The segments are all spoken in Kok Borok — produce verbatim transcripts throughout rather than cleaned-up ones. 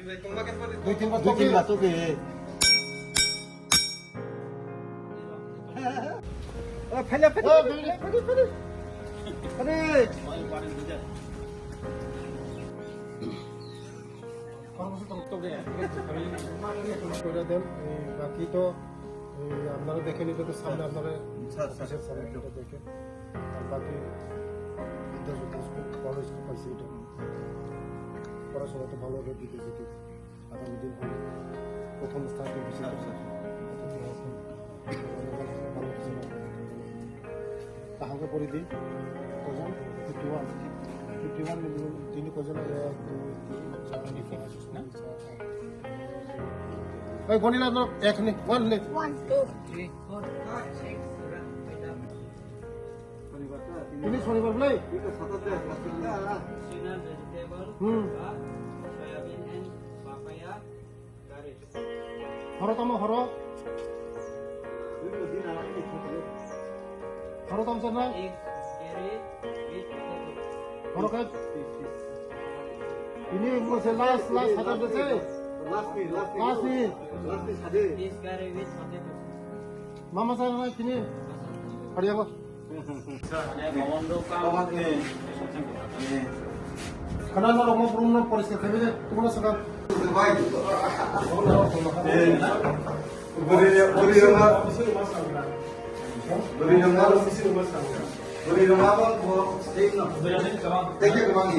Dui tin bar toke. Dui tin bar toke. Oh, phele, phele, phele, phele, phele. Phele. করে দেন, এই বাকি তো, এই আপনারা দেখে নিতে তো সামনে আপনারা স্যার, স্যার। অফিসের সামনে এটা দেখে। আর বাকি বিদ্যাজ্যোতি স্কুল, ভালো স্কুল পাইছে এটা। পড়াশোনা তো ভালো হবে বিদ্যাজ্যোতি। আগামী দিন হবে প্রথম স্থান তো বিশেষ স্যার, স্যার। তাহলে পরে দিই, কজন? Fifty one. Fifty one million, তিনি কজন? এক, দুই, তিন, চার, পাঁচ, ছয়, সাত, আট। এই গণিলা ধরো, এক নে, ওয়ান নে। One, two, three, four, five, six, seven, eight. শনিবার তো, তিনি শনিবার বলে? দুইটা সাতাশ দেয়, সাতাশ দেয়। Seasonal vegetable, হুম। বা সয়াবিন and papaya, carrot. হরো তামো হরো। দুইটা দিন আর কি থাকে। হরো তামো স্যার না? Eggs, carrot, with potato. হরো কাজ? Ini mo se last, last সাতাশ দেছে? Last ni, last ni. Last ni. Last ni Sade. Eggs, carrot, with potato. Mama sana na kini. Hari apa? Khana no rok mo room no poriskar khabi de, tukuna sakha. Bwrwi, bwrwi rok ma, bwrwi rok ma, bwrwi rok ma bo stay no. Thank you, Mami.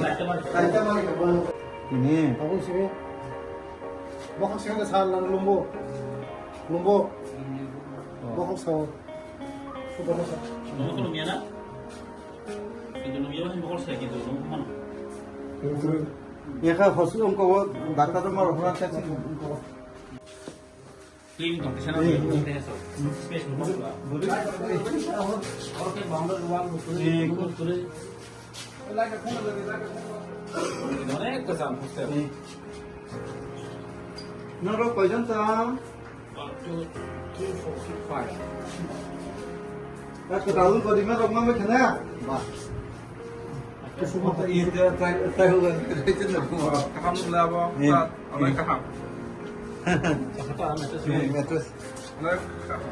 Thank you, Mami. Ini. Aku sini. Bokak sini sa lang lumbo. Lumbo. Bokak sa. Nungkha nungya na? Kintu nungya wngkha bokol se, kintu nungkha mano. Yakha hospital wngkha o, doctor rok ma rok na test wngkha o. Clean tong kisa na, space wngkha. Oro khe boundary wall bo kwrwi, kwrwi. Onek kwcham hostel. Norok koijon cham? One, two, three, four, six, five. Kaisa dalung kori ma rok ma khana? Ba. Kaham le abo, ta, onek kaham. Onek kaham.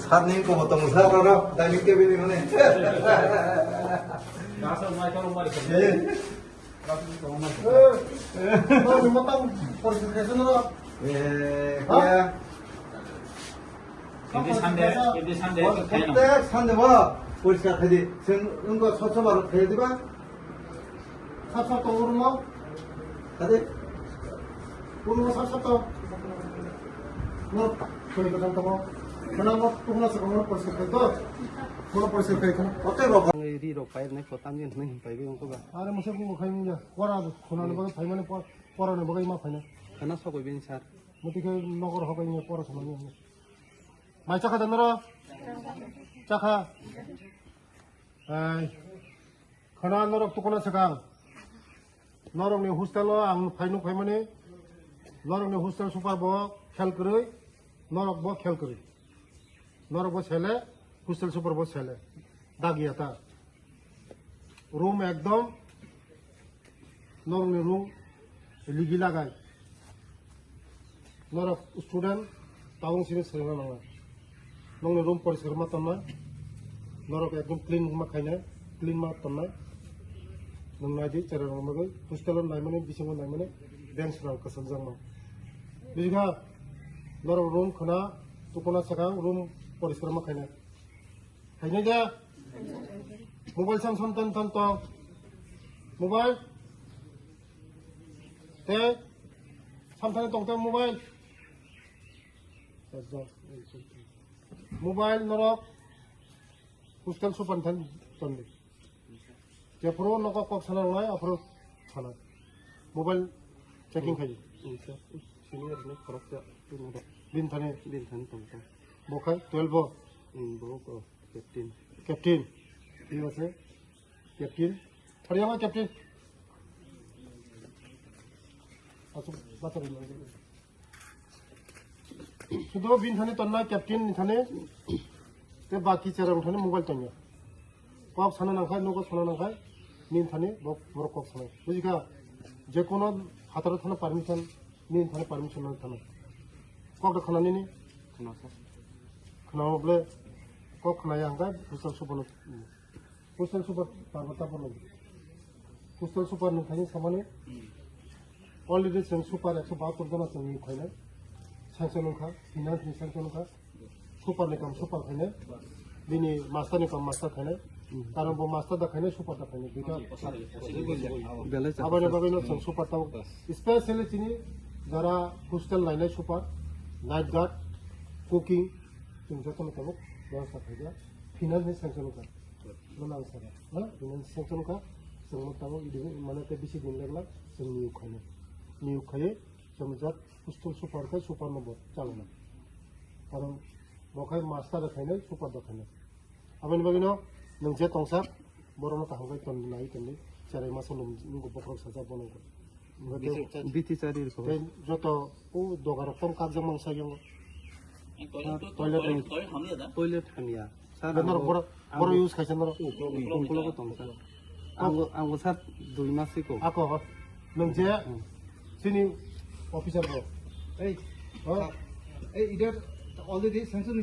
Sir ni ko tong sir ro dining table ni mane. Nasa mai ko mai ko. Eh. Eh, eh, eh, matang poriskar khaisa noro? Eh, ha? Kaya? Every Sunday, every Sunday, oh, khaina. Prottek Sunday bo poriskar khai di. Chwng wngkha sot sot aro khai diba? Sap sap tongo room o? Kade? Room o sap sap to? No, sori ko jang tongo. Kana mo tukuna sa ko poriskar khai to? Mo poriskar khai kana? Ote ro. Ri ro pai nai ko tam yen nai pai bi ko ba. Are mo se ko khai ya. Pora khuna no bagwi phaimani, por-, porani bagwi ma phaina. Khana sokoi bini sir. Muti khe nokor hokai ni pora khuna ni. Mai chakha da noro? Chakha. Ai. Khana norok tukuna sakang. Norok ni hostel o ang phai nuk phaimani. Norok ni hostel super bo khel kwrwi. Norok bo khel kwrwi. Norok bo sele, hostel super bo sele. Dagiya ta. Room ekdom norokni room ligi lagai. Norok student tabung sini swrwngna nangnai. Nokni room poriskar ma tonnai. Norok ekdom clean ma khainai, clean ma tonnai. Nwng nai di, chera rok bagwi hostel o naimani, bisingo naimani, bench rok kwchajak no. Bujikha, norok room khwna, tukuna swkang room poriskar ma khainai. Khainai da? Mobile sam sam tan tan tong. Mobile? Tei? Sam tan tong tei mobile? Mobile norok hostel supan tan ton di. Jephuru nogo kok sana nangnai, aphuru sana. Mobile checking khai. Senior ni khoroksa. Bin thani? Bin thani tong tong. Bo khai twelve bo? Hmm, bo ko. Captain. Captain. Bini ase? Captain. Thari ama captain. Asuk bathari lo. Sudo bin thani tonna captain ni thani. Te baki cherang thani mobile tonna. Kok sana nangkhai, nogo sana nangkhai. Nin thani bo borok kok sana. Bujikha? Jekono Phataro thana permission, nini thana permission nang thana. Kok da khana nini? Khana sa. Khana mo ble kok khana ya hangka hostel super no. Hostel super tarbo tarbo no. Hostel super no thani samani. Already seng super ekso bahatur jona seng ni khainai. Sanction nungkha, finance ni sanction nungkha. Super ni kam super khainai. Bini master ni kam master khainai. Karon bo master da khainai, super da khainai. Duita. Belai sa. Aboni bagwi no seng super tau. Specially chini jara hostel lainai super, night guard, cooking, chwng jotono tabuk bebostha khaijak. Finance ni sanction nungkha. Bono ang sana. Ha? Finance sanction nungkha. Chwng mo tabuk idi mane te bisi din legla chwng niyok khainai. Niyok khaiwi chwng jak hostel super khe super no bo chalona. Karon bo khai master da khainai, super da khainai. Aboni bagwi no nwng je tongsa, borok no kaham khai ton nai tongdi. Cherai masa lum nungkho bokhorok sajak bono. Biti chari rikho. Tei joto o doga rok tom kap jak mang sa yong. Toilet, toilet hamya da? Toilet hamya. Sir, norok ang borok, ang borok use khaisa norok. Ungkolo ko tong sir. Ang, ang sir dui mas ko. Ako, nwng je chini officer ko. Ei, oh, ei, either already sanction